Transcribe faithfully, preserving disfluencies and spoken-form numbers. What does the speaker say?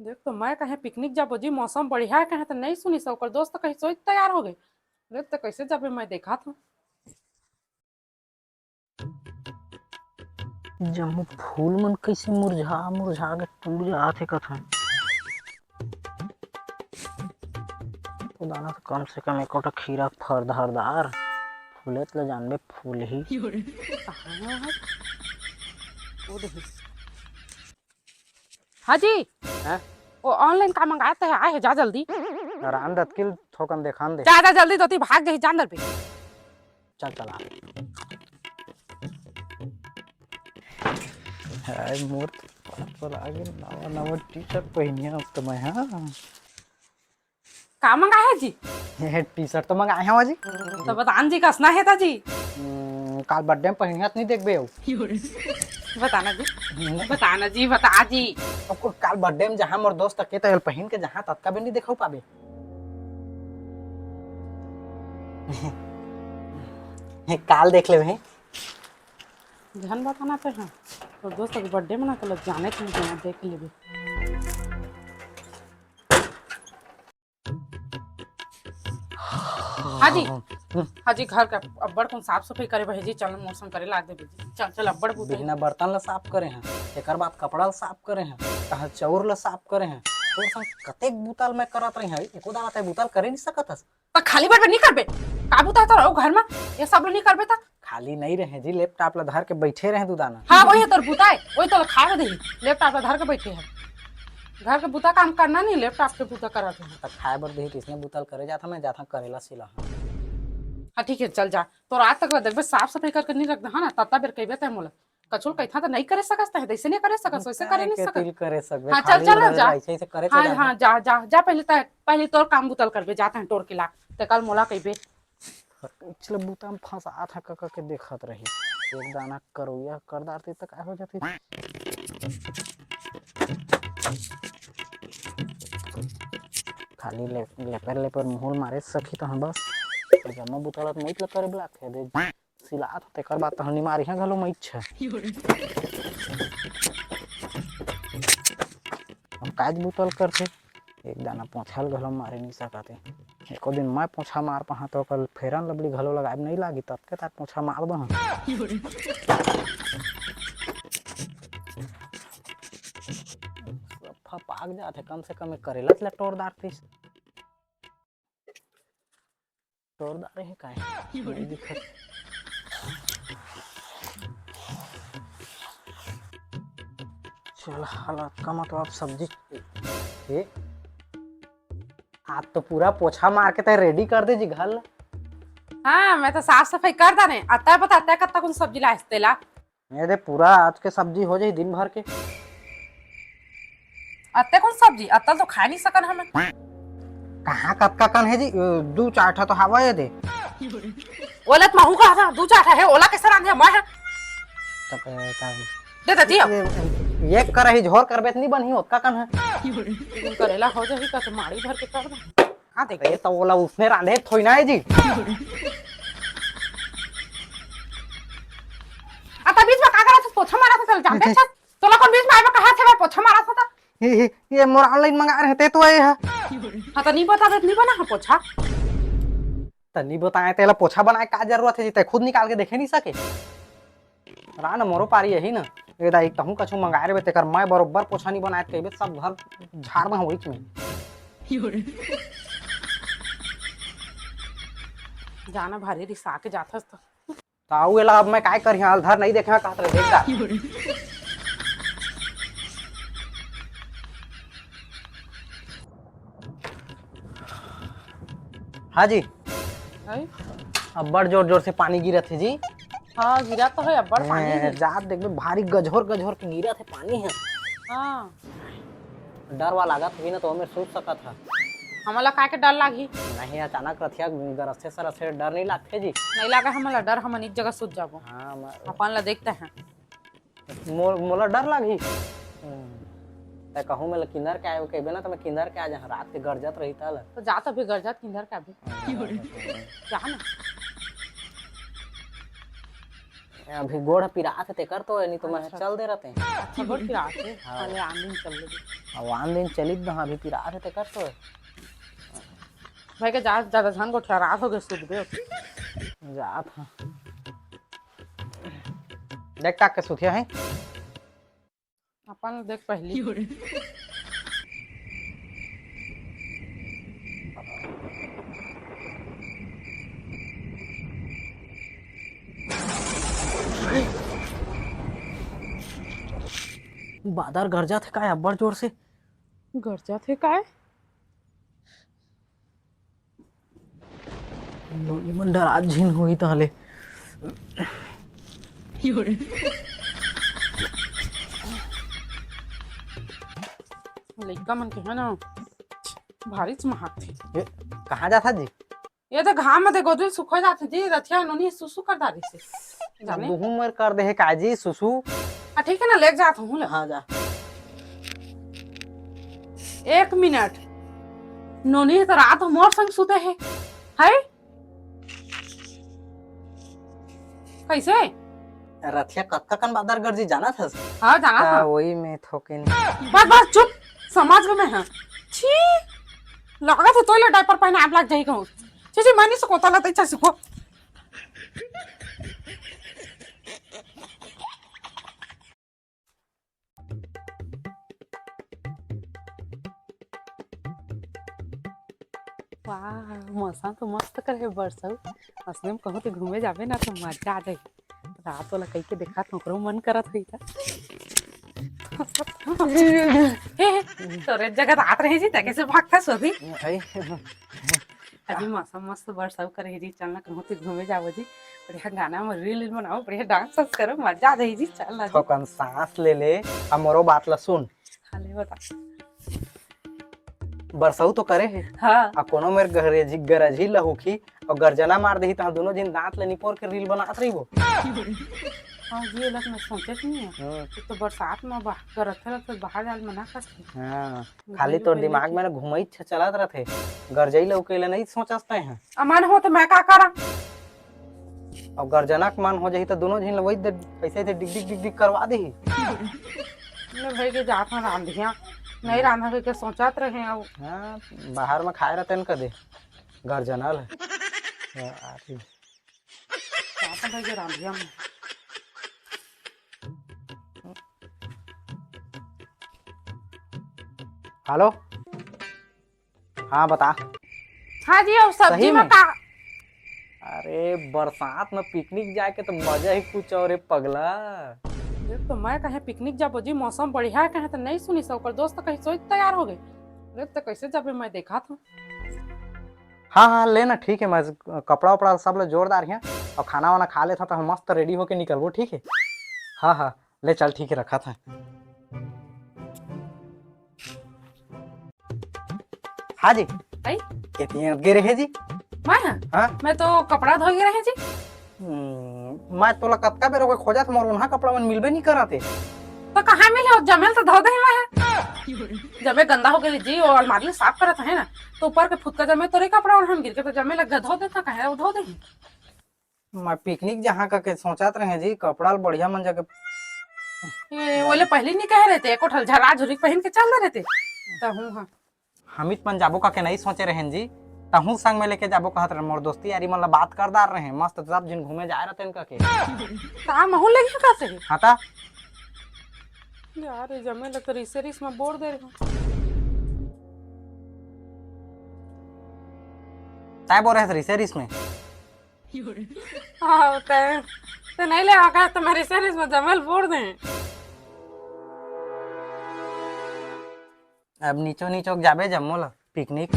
देख तो मैं कहे पिकनिक जाबो जी, मौसम बढ़िया हे कहे त नहीं सुनिस, ओकर दोस्त कहे सोच तैयार हो गे। देख तो कैसे जाबे, मैं देखा था। जम्मो फूल मन कइसे मुरझा मुरझा के टूट जात हे कथन। ओ दाना तो कम से कम एकोटा खीरा फर धारदार फूले त ल जानबे फूल ही। हाँ जी। हैं? वो ऑनलाइन का मंगाए त आए हे, जा जल्दी। राम दत्त की थोकन देखान दे। जा, जा जल्दी, तो ती भाग जाही, जा अंदर पे। चल, चला। हाय, मोर तो पला पला आगे, नवा, नवा टी-शर्ट पहिनिया अब तो मैं, हाँ। का मंगाए हे जी? ये टी-शर्ट तो मंगाए हवा जी। तो बतान जी, कसना हे ता जी? हम्म, काल बर्थडे में पहिनिया त नहीं देखबे हो। बताना जी, बताना जी, बता जी। अब को काल बर्थडे में जहाँ मोर दोस्त के तो पहिन के जहाँ ततका भी नहीं देखो पाबे। काल देख लेबे। झन बताना ते, हाँ, तो दोस्त के बर्थडे मना के लग जाने तुम जहाँ देख लेबे। हाँ जी, हाँ जी, घर का अब्बड़ कुन साफ सफाई करे बर हे जी, चल मौसम करे लाग देबे जी, चल, चल, अब्बड़ बुता हे। बिहना बर्तन ला साफ करे हैं, एकर बाद कपड़ा ला साफ करे हैं, तहाँ चौर ला साफ करे हैं, तोर संग कतेक बुता ल मैं करत रही हूँ, एको दाना तैं बुता ल करे नहीं सकत हस। त खाली बैठ नहीं करबे, का बुता तो रहो घर में, ये सब नहीं करबे त। खाली नहीं रहे जी, लैपटॉप ला धर के बैठे रहे दू दाना। हाँ, वही तोर बुता हे, वही तो खाए दे, लैपटॉप ला धर के बैठे हैं। घर के बुता काम करना नहीं, लैपटॉप के बुता करत हे। त खाए बर दही, किसने बुता ल करे जाता, मैं जाता करेला सिला। हाँ, ठीक है, चल जा। तो रात तक ला देखबे, साफ सफाई करके नहीं रख दे, हाँ ना, तत्ता बेर कहबे तैं मोला। कछुल कहिथा त नहीं करे सकस, तैं जैसे नहीं करे सकस, वैसे करे नहीं सकस। तिल करे सकबे, हाँ, चल, खाली चल, रहे, जा। ऐसे, ऐसे करे हाँ, चला हाँ, जा। जा, जा, जा, पहले तैं, पहले तोर काम बुता ल करबे, जाता है टोर के ला, ते कल मोला कहबे। पिछले बुता में फंसा था, कका के देखत रही, एक दाना करुया कर डारती त का हो जाती। खाली ले, लेपर लेपर मुहूल मारे सखी तो हम बस। जम्मा बुता ल त मइत ल करे बला थे दे। सिलात हो, तेकर बाद तहन निमारिहा घलो मइच। अब काज बुतल करथे, एक दाना पोछा ल घलो मारे नइ सकत हे। एको दिन मैं पोछा मार पहा त ओकर फेरन लबली घलो लगाए नइ लागी, ततके तार पोछा मार दहन। सफा पाक जाथे, कम से कम एक करेला ल टोर डारतिस। जोरदार हे काय? नइ दिखत। चल, हालत का मतलब सब्जी। ए, आज तो पूरा पोछा मार के तैं रेडी कर दे जी घर ला। हाँ, मैं तो साफ सफाई कर डारे। अतका बता, अतका कतका कुन सब्जी लाए हस तेला? ये दे, पूरा आज के सब्जी हो जाही दिन भर के। अत्ते कुन सब्जी? अत्ता ल तो खाए नइ सकन हमन। कहाँ कतका कन हे जी? दू चार ठा तो हवा ये दे। ओला त महू कहा था, दू चार ठा हे, ओला कैसे रांधे मैं ह? तब, ए, तब दे देती हो। ये, ये करही झोर करबे त नइ बनही, ओतका कन हे। करेला हो जाही का तो माड़ी भर के कर दे। हाँ, देख, ये तो ओला उसने रांधे थोड़ी ना हे जी। आ, त बीच में का करत हस? पोछा मारत हस, चल, जान दे, अच्छा। तोला कोन बीच में आए बर कहा थे, मैं पोछा मारत हस त? ये, ये, ये मोर ऑनलाइन मंगाए रहे, ते तो आए हा। हाँ, त नइ बताबे, नइ बना हा पोछा। त नइ बताए, तेला पोछा बनाए का जरूरत हे जी? तैं खुद निकाल के देखे नइ सके। रा न मोरो पारी यही न। ए दाई, तहूँ कछु मंगाए रहे, तेकर मैं बरोबर पोछा नइ बनाए, कहिबे सब घर झाड़ में होइच में। जाना भारी रिसा के जाथस त। त अउ एला अब मैं काय करिहां, अलधर नइ देखे कहत रहे, देख दा। हाँ जी। हैं? अब्बड़ जोर जोर से पानी गिरत हे जी। हाँ, गिरा तो हे, अब्बड़ पानी हे। जात देखबे, भारी गझोर गझोर के गिरत हे पानी ह। हाँ। डर वा लागत होही ना, तो ओमे सूत सकत ह। हमला का के डर लागही? नहीं, अचानक रथिया गरजथे सरथे डर नइ लागथे जी। नइ लागे हमला डर, हमन एक जगह सूत जाबो। हाँ, मैं अपन ला देखते हैं। मो-, मोला डर लागही। तैं कहूँ मैं किंदर के आए, कहिबे ना, त मैं किंदर के आ जाहूँ, रात के गरजत रही त ल। त जा त अभी गरजत किंदर के अभी। जा ना। अभी गोड़ पिरात हे तेकर तो, नहीं तो मैं अच्छा। चल दे रहते हैं। अच्छा, गोड़ पिरात हे? हाँ। चले, आन दिन चल देबे। अब आन दिन चलित दहा, अभी पिरात हे तेकर तो। भाई के जा, ज्यादा झन गोठिया, रात हो गए, सुत दे। जात हा। देख ताक के सुतिया है। अपन देख पहली। बादर गरजत हे काय अब्बड़ जोर से? गरजत हे काय? नोनी मन डरात झिन होही तहले। लइका मन के है ना, भारीच महक थे। ए, कहाँ जात हा जी? ये तो घाम में दे गोदरी सुखो जात हे जी, रथिया नोनी सुसु कर डारी से। जाने? दुहू मर कर दे हे काजी सुसु। हाँ, ठीक है ना, लेके जात हूँ, ले। हाँ, जा। एक मिनट, नोनी तो रात मोर संग सुते हे, है? कैसे? रथिया कतका कन बादर गरजी जानत हस? हाँ, जानत हस। वही में थोकिन। बस, बस, चुप, समझ में है। छी, लागत है तोला डायपर पहना आप लग जाही कहूँ। छी, छी, मैं नहीं सुखो, तोला तो अच्छा सुखो। वाह, मौसम तो मस्त करे हे बरसऊ। असने में कहूँ तो घूमे जाबे ना तो मजा आ जाही। रात वाला कही के देखा तो ओकरो मन करत होही था। हे, हे, तोरे जगह रात रहे जी, तै कैसे भागता सोधी? भाई। अभी मौसम मस्त बरसऊ करे हे जी, चल ना कहूँ तो घूमे जाबो जी। बढ़िया गाना में reel बनाओ, बढ़िया dance वांस करो, मजा आ जाही जी, चल ना जी। थोकन सांस ले ले, हमरो बात ला सुन। हाँ, ले बता। बरसऊ तो करे हे। हाँ। आ कोनो मेर गरजी, गरजी लहुकी अउ गरजना मार देही, त हम दोनों झिन दांत ले निपोर के reel बनात रहिबो। हाँ, ये लग मैं सोचत नहीं है। हम्म। तो बरसात में बाहर गरजत रहिथे, बाहर जाल मना करथे। हाँ, खाली तोर दिमाग में ना घुमई छ-, चलत रथे। गरजई लहुकई ला नहीं सोचस तैं ह। अमन हो तो मैं का करा? अउ गरजना के मन हो जाही त दोनों झिन ल वही दे, ऐसे, ऐसे डिग, डिग, डिग, डिग करवा देही। ले भाई के जात हन रांधिया, नहीं रांधा के सोचत रहे अउ। हाँ, बाहर में खाए रहते न कदे, गरजना ल। हाँ, आती। जात हन भाई के रांधिया में। हेलो। हाँ, बता। हाँ जी, अउ सब्जी सही में में? का? अरे, बरसात में picnic जाए के तो मजा ही कुछ और है, पगला। देख तो मैं कहे picnic जाबो जी, मौसम बढ़िया है कहे तो नहीं सुनिस, ओकर दोस्त कहीं सोच तैयार हो गए। अरे, तो कैसे जाबे, मैं देखा था। हाँ, हाँ, ले ना, ठीक है, मैं कपड़ा उपड़ा सब ले जोरदार है, अउ खाना वाना खा लेता तो हम मस्त ready होके निकलबो, ठीक है? हाँ, हाँ। ले चल, ठीक है, रखा था। हाँ जी। आई? केतिया गे रहे जी? मैं? हाँ? मैं तो कपड़ा धोए गे रहे जी। हम्म, मैं तोला कतका बेर होगे खोजत, मोर ओन्हा कपड़ा मन मिलबे नहीं करत हे। तो कहाँ मिले? जमे ल तो धो दे मैं। जमे गंदा हो गए जी, वो अलमारी साफ करत है ना, तो ऊपर के फुतका जमे तोरे कपड़ा ओढ़न गिर के तो जमे लग धो देता, कहे वो धो दे। मैं picnic जहाँ का के सोचत रहे जी, कपड़ा ल बढ़िया मन जाके। ए, ओले पहले नहीं कहे रहते, एको ठल झरा झुरी पहन के चल रहे थे। तहूँ हाँ। हमित मन जाबो का के नहीं सोचे रहेन जी, तहूँ संग में लेके जाबो कहत रहे, मोर दोस्ती यारी मन ला बात कर डार रहे, मस्त सब झिन घूमे जाए रहते इनका के। कहाँ महू लगे का से? हाँ ता। यार, ये जमे लग तो रिसे रिस में बोर दे रहे। ताय बोल रहे थे रिसे रिस में। हाँ, ते, ते नहीं ले आगा तो मेरे से इसमें जमेल फोड़ दे। अब नीचो नीचो जाबे जम्मो ला picnic।